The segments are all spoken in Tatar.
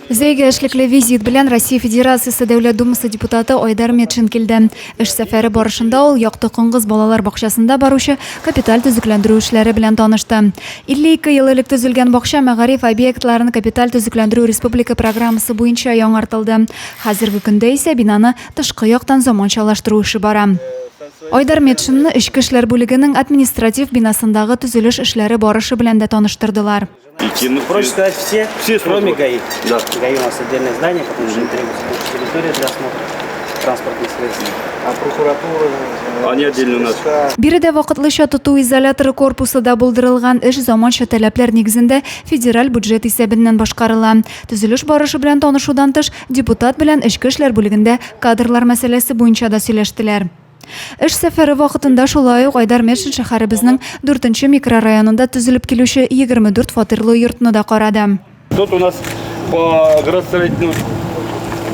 Зәйгә эшлекле визит белән Россия Федерациясе Дәүләт Думасы депутаты Айдар Метшин килде. Эш сәфәре барышында ул Якты Коңгыз балалар бакчасында баручы капиталь төзекләндерү эшләре белән танышты. 52 ел элек төзелгән бакча мәгариф объектларын капиталь төзекләндерү республика программасы буенча яңартылды. Хәзерге көндә исә бинаны тышкы яктан заманчалаштыру эше бара. Айдар Метшинны эчке эшләр бүлегенең административ бинасындагы төзелеш эшләре барышы белән дә таныштырдылар. Проще сказать, все, все кроме ГАИ. Да. ГАИ у нас отдельное здание, потому что им требуется больше территория для осмотра транспортных средств. А прокуратура? Они отдельно у нас. Биредә вакытлыча тоту изоляторы корпусы да булдырылган. Эш заманча таләпләр нигезендә федераль бюджет исәбеннән башкарыла. Төзелеш барышы белән танышудан тыш, депутат белән эчке эшләр бүлегендә кадрлар мәсьәләсе буенча да сөйләштеләр. Эш сәфәре вакытында шулай ук Айдар Метшин шәһәребезнең дүртенче микрорайонында төзелеп килүче 24 фатирлы йортны да карады. Тут у нас по градостроительному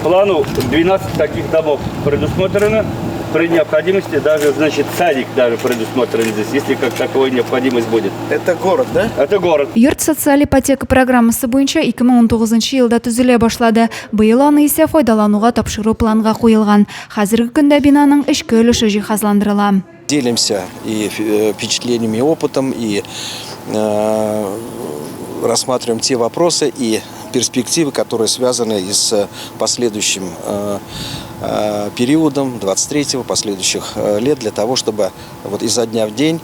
плану 12 таких домов предусмотрено. При необходимости даже, значит, садик даже предусмотрен здесь, если как таковой необходимость будет. Это город, да? Это город. Йорт социаль ипотека программасы буенча 2019 елда төзелә башлады. Быел аны исә файдалануга тапшыру планга куелган. Хәзерге көндә бинаның эчке өлеше җиһазландырыла. Делимся и э, впечатлениями, и опытом, и э, рассматриваем те вопросы и перспективы, которые связаны и с последующим э, э, периодом 23-го, последующих э, лет, для того, чтобы вот изо дня в день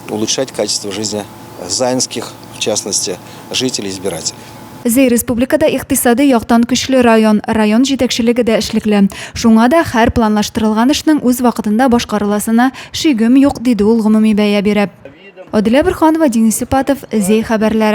улучшать качество жизни заинских, в частности, жителей, избирателей. Зәй республикада икътисадый яктан көчле район, район җитәкчелеге дә эшлекле. Шуңа да һәр планлаштырылган эшнең үз вакытында башкарыласына шигем юк, диде ул гомуми бәя биреп. Аделя Борһанова, Денис Сипатов, Зәй хәбәрләре.